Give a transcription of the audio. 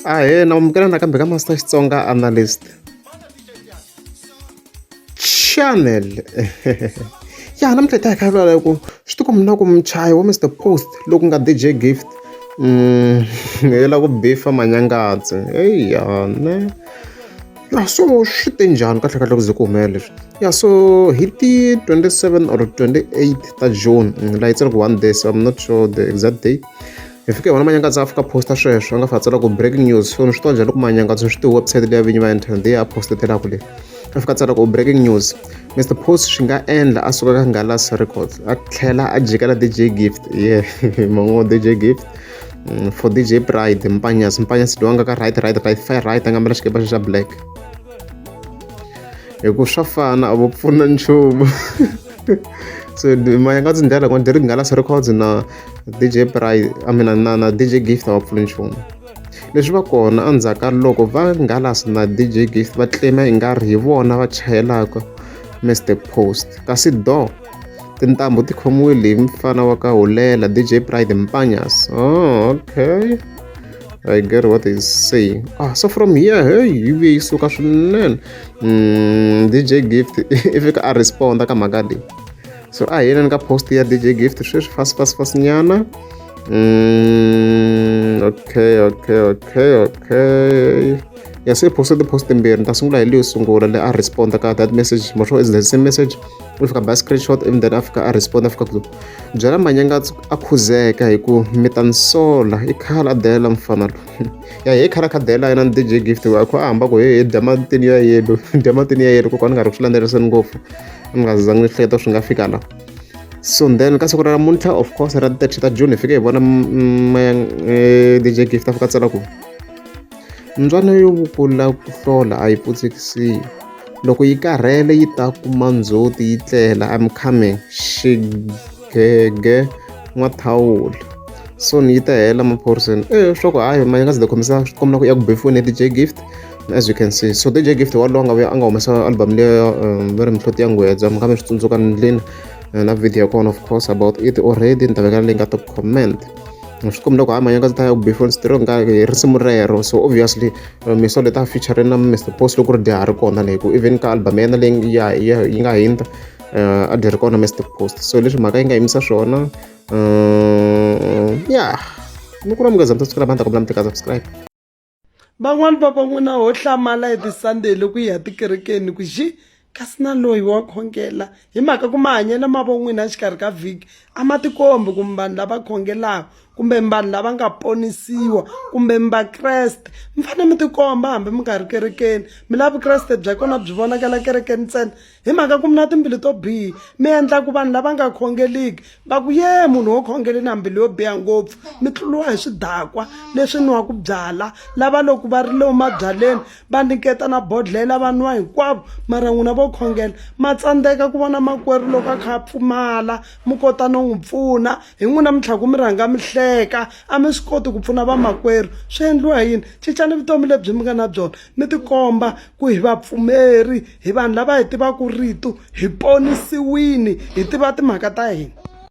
Ahee na amukela nakambe ka Master Xitsonga Analyst Channel. Ya namuntlha hi ta hi kha hi vulavula ku swi tikomba na ku muchayi wa Mister Post loku nga D_J Gift i la ku bifa manyangatsi eya ne. Ya so swi te njhani kahlekahle ku ze ku humelela leswi? Ya so hi ti 27 or 28 ta June la yi tsala ku one day so I'm not sure the exact date. Hi fike hi vona Manyangatsi a fika post-a sweswo a nga fika a tsala ku breaking news so ni swi tiva njhani ku Manyangatsi ni swi tivi website leyi ya vinyi va internet leyi a post-etelaka leyi a fika a tsala ku breaking news Mister Post swi nga endla a suka ka Ngalas Records a tlhela a jikela D_J Gift yeah man'we D_J Gift for D_J Pride Mpanyasi Mpanyasi loyi a nga ka right right right fire right a nga mbala xikipa xa black hi ku swa fana a vo pfuna nchumu so Manyangatsi ndlela ku Derek Ngalas Records na D_J Pride I mean na D_J Gift a va pfuli nchumu leswi va kona endzhaku ka loko va Ngalas na D_J Gift va claim i nga ri hi vona va chayelaka Mister Post kasi do tintambu ti khomiwile hi mfana wa ka Hulela D_J Pride Mpanyas oh okay I get what he's saying. Ah, so from here, hey, yi vuye yi suka swinene. D_J Gift i fika a respond ka mhaka leyi. So a hi yeleni ka post ya D_J Gift sweswi fast fast fast nyana. Okay, okay, okay, okay. Ya se post ti-post timbirhi ni ta sungula hi leyo sungula leyi a respond ka that message mo sure is the same message u fika ba screenshot and then a fika a respond a fika ku byela Manyangatsi a khuzeka hi ku mi ta ni sola i khale a delela mufana loyi ya hi khale a kha delela yena ni D_J Gift a kha a hamba ku he dya matini ya yellow dya matini ya yellow kokwani ni nga ri ku swi landzeleriseni ngopfu ni nga zangi ni hleketa swi nga fika la so then ka siku ra namuntlha of course ra 30 ta June hi fike hi vona D_J Gift a fika a tsala ku mbyana yo vukula ku hlola a yi pfutsekisiwi loko yi karhele yi ta kuma ndzhuti yi tlela I'm coming xigege n'wathawula so ni yi ta hela maphoriseni e swa ku hayi Manyangatsi the khomisa swi komba ku ya ku befiweni D_J Gift as you can see so D_J Gift walowo a nga vuya a nga humesa album leya va ri mihloti ya nghwedza mi nga mi swi tsundzuka ndleni na video ya kona of course about it already ni ta vekela leyi nga top comment swi komba loko hayi Manyangatsi ta ya ku befiweni strong ka hi risimu rero so obviously Miso leta feature na Mister Post loko ri dya ha ri kona leyi ku even ka album ya yena leyi ya yi nga hundza a dyi ri kona Mister Post so leswi mhaka yi nga yimisa swona ya ni ku na mi nga za mi subscribe a ni ta kombela mi tika subscribe. Van'wani va va n'wina ho hlamala hi ti-Sunday loko hi ya tikerekeni ku xi kasi na loyi wa khongela hi mhaka ku mahanyelo ma vo n'wina exikarhi ka vhiki a ma tikombi kumbe vanhu lava khongelaka kumbe vanhu lava nga ponisiwa kumbe vakreste mi fanele mi tikomba hambi mi nga ri kerekeni mi lava vukreste bya kona byi vonakala kerekeni ntsena hi mhaka ku mi na timbilu to biha mi endla ku vanhu lava nga khongeliki va ku ye munhu wo khongela na mbilu yo biha ngopfu mi tluriwa hi swidakwa leswi nwaka byala lava loko va ri lomu mabyaleni va nyiketa na bodlhela va nwa hinkwavo mara n'wina vo khongela ma tsandzeka ku vona makwerhu loko a kha a pfumala mi kota no n'wi pfuna hi n'wina mi tlhaku mi rhanga mi hleka a mi swi koti ku pfuna vamakwerhu swi endliwa hi yini cincani vutomi lebyi mi nga na byona mi tikomba ku hi vapfumeri hi vanhu lava hi tivaka rito hi ponisiwini hi tiva timhaka ta hina.